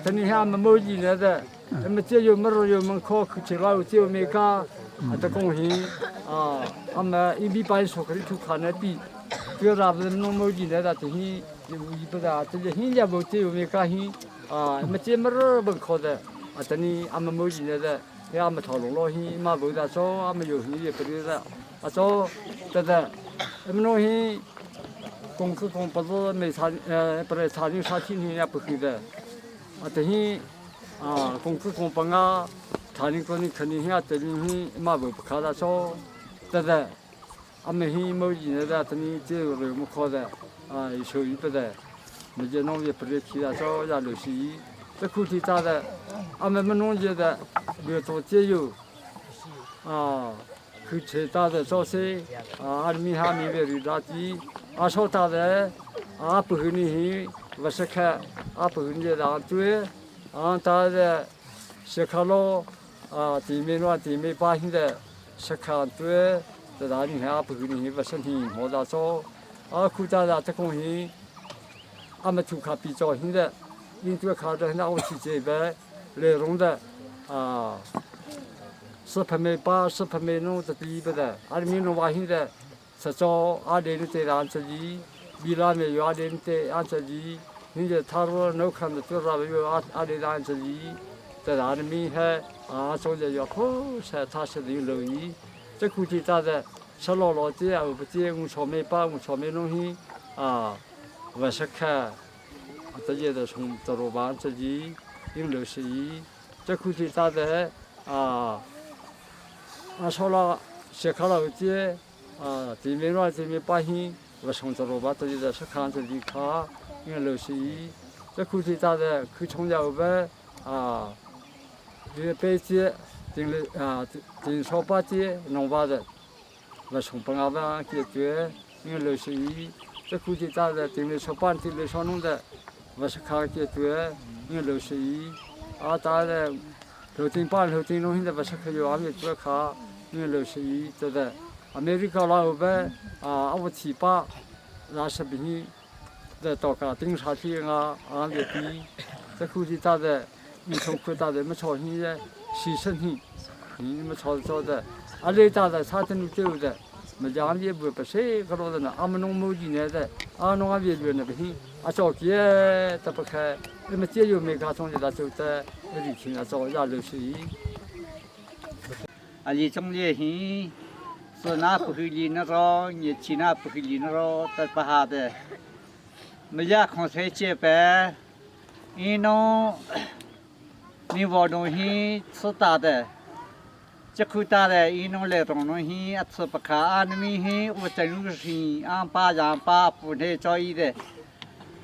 这你还没没进来的，那么这有么有门口去了这没个，啊，这贡献啊，他们一米八说可以去看那比，这咱们弄没进来的这些有一不的，这些新加坡这有没个些啊，那么这么门口的，啊，这你俺们没进来的，也俺们讨论了些，嘛不的说俺们有些也不对的，啊，说这个，那么弄些。工资工不是没差，不是差点差天天也不会的。啊，等于啊，工资工不啊，他那个你肯定下等于嘛不不靠他说，对不对？俺们现没钱的，等于这个我们靠的，啊，收益不对，没见农业不是其他说要六十一，这苦体咋的？俺们没农业的，没有做节油，啊，去吃大的早些，啊，阿米哈米的垃圾，阿说大的，阿不和你不是看，阿不和你让对，啊，大的是看咯，啊，地面乱地面把现在是看对，在哪里阿不和你不是你莫大说，阿苦大的这东西，俺们就看比较现在，你就看着那我去这边内容的，啊。是拍没把是拍没弄这第一不的，阿里面弄完现在是找阿里的在安这里，米拉没有阿里的安这里，人家他说侬看的多少有阿阿里的安这里，在阿里面还啊中间要好是他是有留意，这估计咋的？吃老老的啊，不接我草莓把我草莓东西啊，我是看，这些的从这罗班这里有61，这估计咋的啊？啊，说了，写卡了接，啊，地面乱地面把心，我从这罗巴这里的是看这里卡，因为61，这估计咋的？去从家呗，啊，这北街，定了啊，定说八街弄巴的，我从本阿巴解决，因为61，这估计咋的？定了说半定了说弄的，我是看解决，因为61，啊，咋的？头顶半头顶东西的不是可有阿米做卡，因为61这个，阿美利加老板啊，阿七八，那是比你在到个顶上去啊，阿米比，这估计咋的？你从扩大的没朝现在牺牲你，你们朝着的，阿里咋的？差点走的，没讲也不不是个老的呢，阿们弄某几年的，阿弄阿别别那个行，阿着急他不开，那么这有没卡从这走的。啊，你种的行，是那不会理那个，你去那不会理那个，都不好的。没家空菜结白，你弄，你活东西吃大的，这口大的，你弄来东东西啊吃不卡，啊你们行，我真是俺爸让爸不太在意的。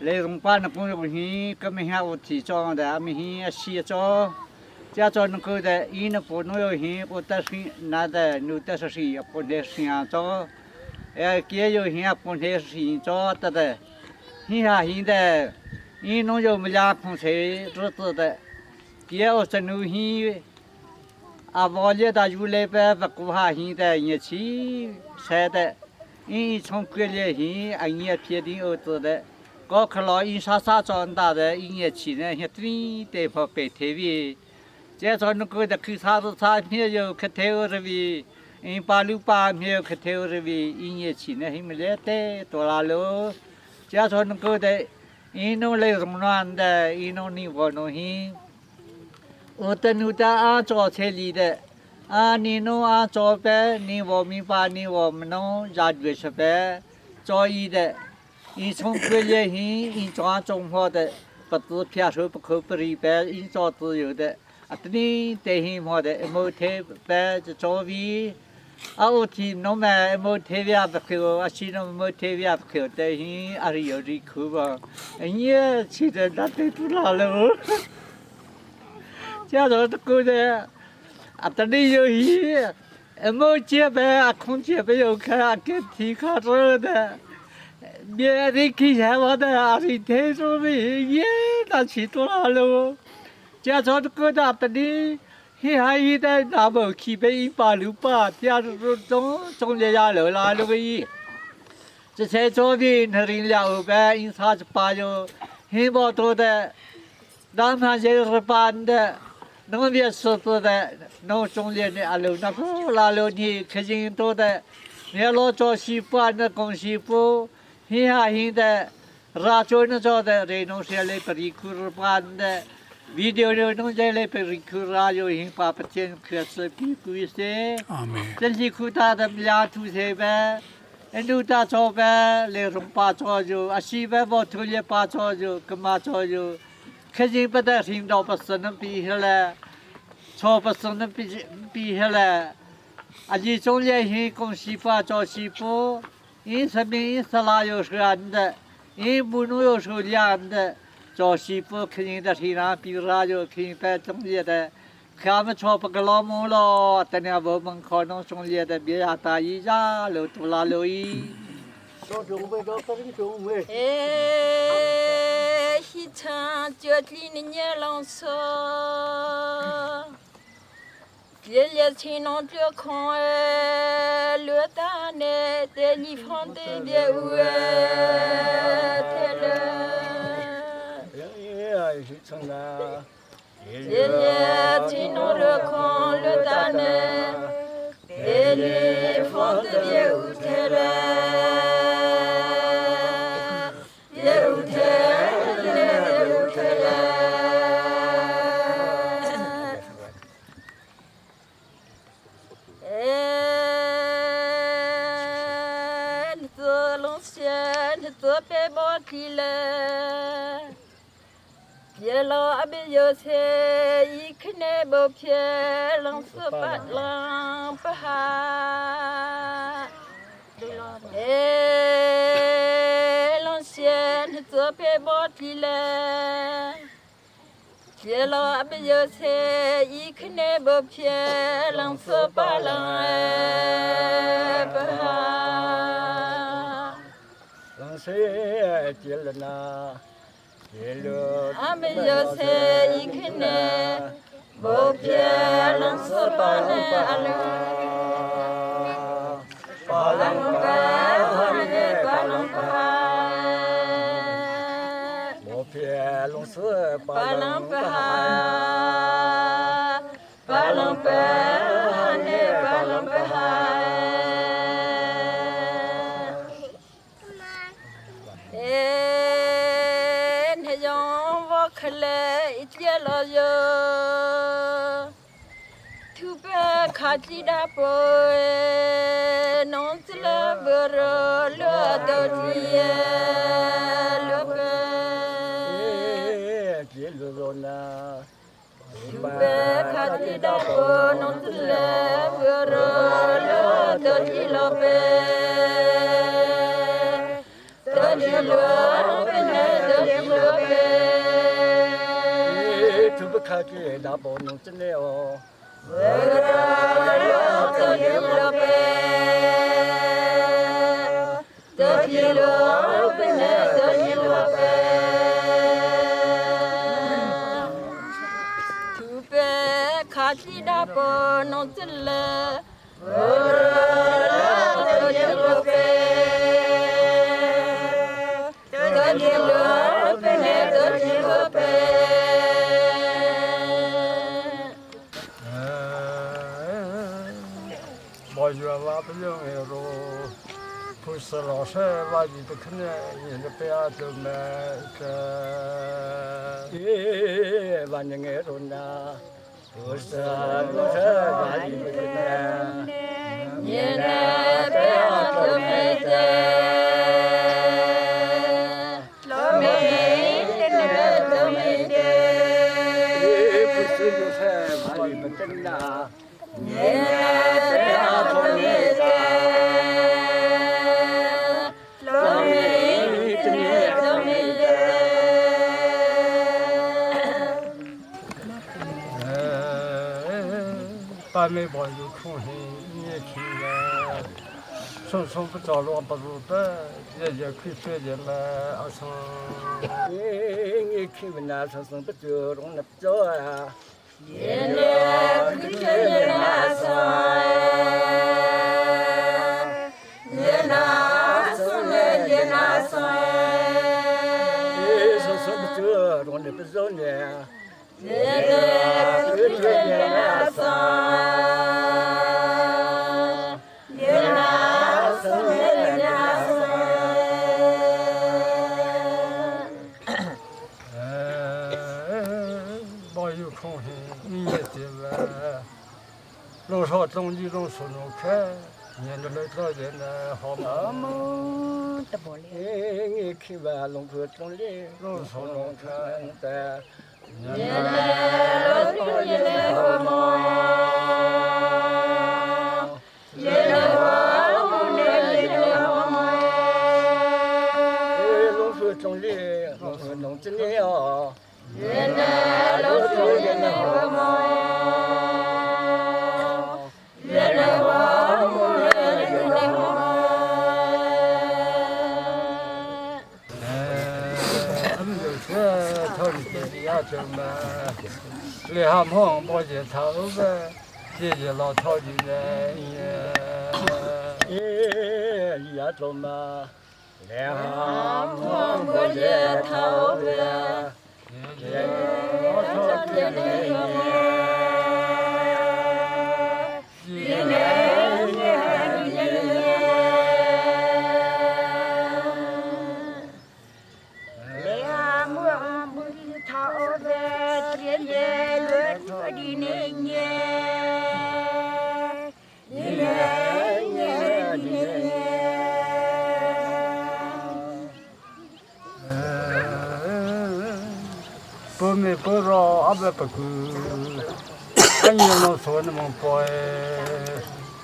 来龙巴那朋友行，根本下我提装的，阿们行洗澡，家装那个的，伊那不弄要行，我但是拿的，努但是谁不能洗澡，哎，给有行不能洗澡的的，行啥行的，伊弄就没家空菜桌子的，给我真弄行，啊，我列的有来白不过哈行的，一起晒的，伊从国里行，啊，也偏定儿子的。高克老印刷啥长大的，一年起呢，像对对方白天的，这早那个的去啥子啥片有去头这边，嗯，868没有去头这边，一年起呢还没来得多拉喽。这早那个的，一弄来弄乱的，一弄你我弄行。我等侬的啊早菜里的，啊你弄啊早饭，你我明白你我们弄下月吃饭，早一的。你从国内行，你装中华的，不是偏手不可不离白，你找自由的，啊，等你担心么的，没贴白就着皮，啊，我听侬们没贴也不可，啊，其中没贴也不可，担心还是有点苦吧。你现在那对不拉了，家长都过来，啊，等你有戏，没接白啊，空气没有开啊，给提卡车的。别的去钱我的阿是听说的，耶，那去多少了？家长都过大的哩，他还一代那么去被168，家是中中间家楼啦那个一，这才左边那领200，一差就八哟，很不多的，当他就是办的，农业说做的，农种业的阿六那不拉六你肯定多的，你老做西部那公西部，你还现在拉做那做的，这农些来不离苦办的。วิดีโอน้องใจเลยไปริคูราอยู่หิงป่าประเจนเครือเสปีกุยเส အာမင် 这里苦大的家土这边，印度大草边，来龙巴草就，阿西边我土里巴草就，干嘛草就，肯定不得听到不是能比下来，草不是能比比下来，阿你中间是公西巴找西部，因什么因是哪有是安的，因不能有是两的，找西部肯定的听上比拉就肯定在中间的。他们朝不个老母咯，等下我们可能中间的别让大一家楼多拉楼一。哎，一场脚里的热浪说，日日情浓脚空哎，落大呢，在你房的别屋哎，太了。日日情浓热空落大呢，在你房的别屋太了。别屋太了，别屋太了。哎，你做龙仙，你做白毛鸡了。别老阿别有钱，一看那毛片，龙四八龙不哈。哎，龙仙，你做白毛鸡了。别老阿别有钱，一看那毛片，龙四八龙哎不哈。阿没有钱，一看呢，毛片龙四八呢阿鲁。巴龙巴哈呢巴龙巴，巴龙巴哈，巴龙巴哈呢巴龙巴哈。哎，那种我看来一点老哟。土白卡吉达波，农子了不罗罗到底耶罗白。土白卡吉达波，农子了不罗罗到底罗白。到底罗白呢，到底罗白。我原来不用那个，不是老师把你的可能你的不要就买个，你那不要做妹子，老妹子做妹子，你那不要做妹子，老妹子做妹子。把没把有空心年轻了，送送不着路不如的，日日亏亏的嘛，阿生。年年亏欠年那送，年那送嘞年那送。年，年年岁岁年生，年生年生。 哎，没有空闲，你也得了。路上中一种树农看，年的来到人呢，好嘛？哎，你看吧，龙口中的路上农看的，年来老年来好么？年来好年来好么？哎，龙口中的龙口弄真的哦，年来老年来好么？年来好年来好么？哎，他们就是头里的呀，就嘛，来下忙把这头呗，姐姐老头的呢，哎，呀做嘛，两忙把这头呗。姐姐老头的呢，不没不绕阿不不顾，俺也能说那么多哎，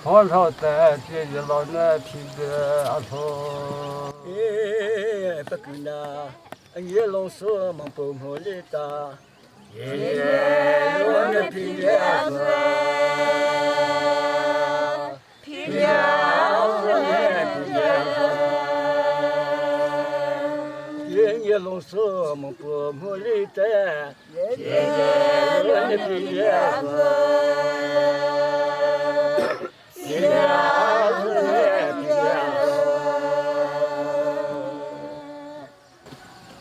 好少在姐姐老那皮的阿说，哎，不够呢，你龙说忙不莫里达，耶耶，我的皮呀子，皮呀子，皮呀子，耶耶龙说忙不莫里达，耶耶，我的皮呀子，皮呀子，皮呀子。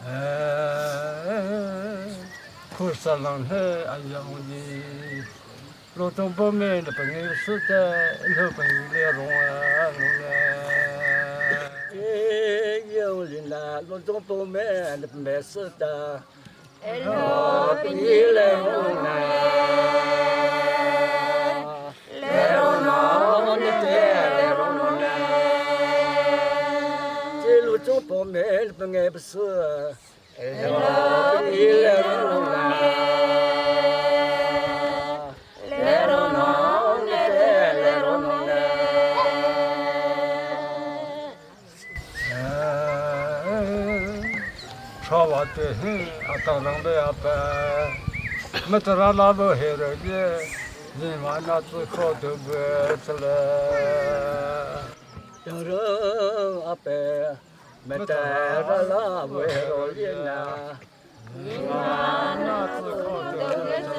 哎，苦死人嘿，哎呀我的，罗东不美的朋友是的，老朋友来弄啊弄啊。哎，有人呐，罗东不美的没事的，老你来弄啊，来弄弄的来弄弄啊，这罗东不美的不爱不是，老你来弄啊，来弄弄的来弄弄啊。哎，说话对，阿当人的阿爸，没得那那么黑了的，你妈那只靠都不子了。有人阿伯没得了那为罗丽娜，你妈那只靠都不子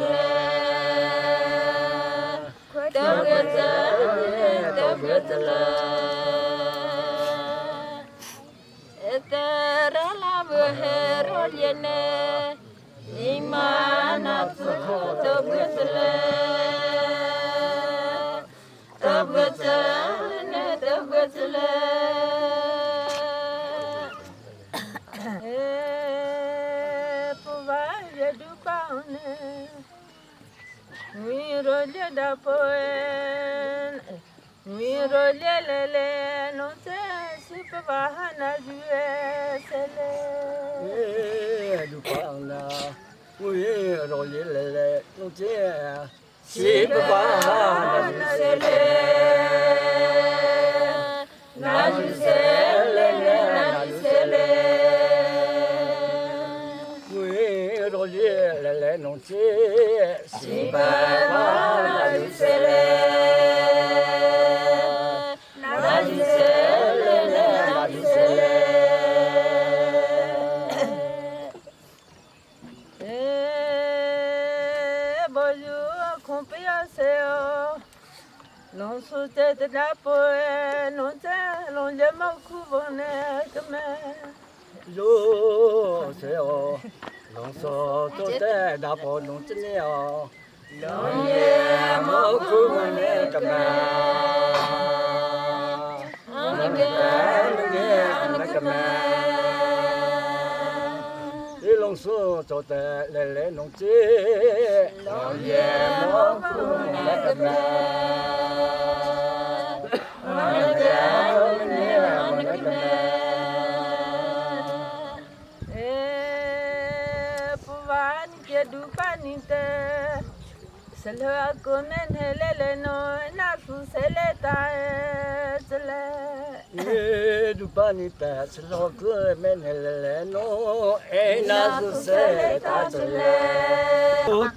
哎，鲁邦啦，我也罗丽来来，侬这西不巴那是嘞，那是嘞，那是嘞。我也罗丽来来，侬这西不巴那是嘞，那是嘞，那是嘞。哎，不如空不要说哦，龙树在的那不哎，龙在龙家毛裤缝呢个么？哟，谁哦，龙说做得那不弄真了，龙也莫苦那个嘛，那个那个那个嘛，你龙说做得来来弄真，龙也莫苦那个嘛，那个那个嘛。 ဒူပနိတဆလောကမဲနဲလဲနောအေနာသုစေတာဇလေ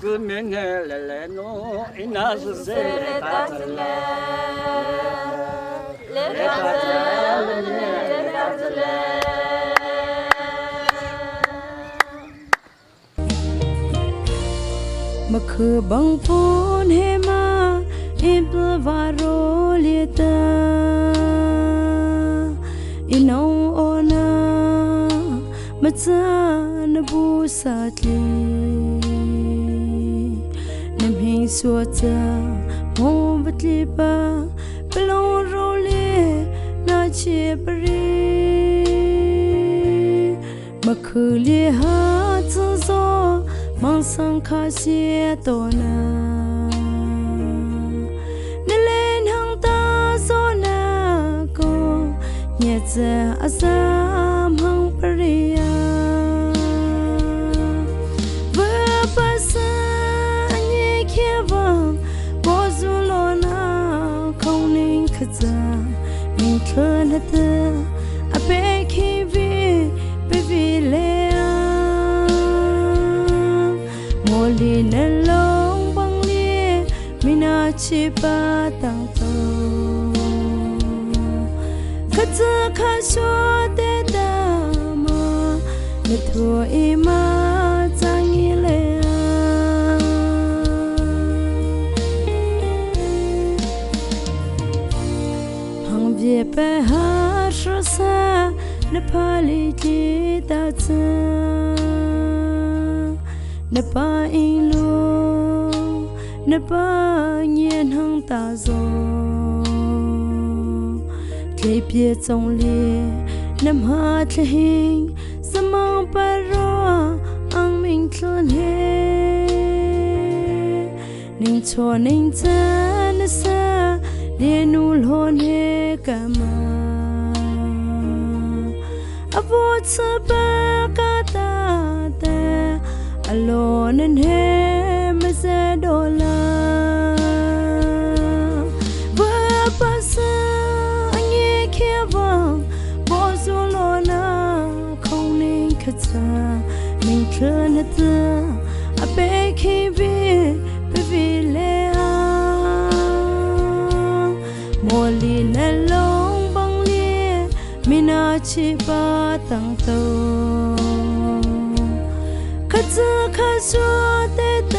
ကမဲနဲလဲလဲနောအေနာသုစေတာဇလေ လေတာဇလေလေတာဇလေ မခဘံဖုန်ဟေမာအင်ပလဝါရိုလီတာအီနောအိုနာမချနဘူစာတလီနမင်းဆိုချာမောဘတလီပါပလုံရိုလီနာချေပရီမခူလီဟာဇဇောမောင်ဆန်ခါစီတော်နာနလန်ဟန်တာဇောနာကိုညက်စအစမ်ဟန်ပရိယာဝပစညေခေဝဘောဇူလောနာခေါင်းနင်းခဇာမင်းထနတဲ့အပေခိဗီပဗီလေမော်လီနှလုံးပေါင်းလေးမနာချီပါတောင်းတော့ခဇခရှောတဲ့တမနထူအီမာချန်ကြီးလေ 旁边白哈说啥，那怕里记大子，那把一路，那把年行大走，特别总理，那马特行，什么不若昂明特嘞，宁错宁真的是。连努罗内干嘛？阿波茨巴嘎达达，阿罗嫩嘿မစဒေါ်လာဝပစအငေခေဝဘောဇူလောနာခုံနေခချာမင်းထနတအပေခိဗီပဗီလေမော်လီနှလုံးပေါင်းလေးမနာချီပါတန်တော့ခဇခဆူတဲ့တ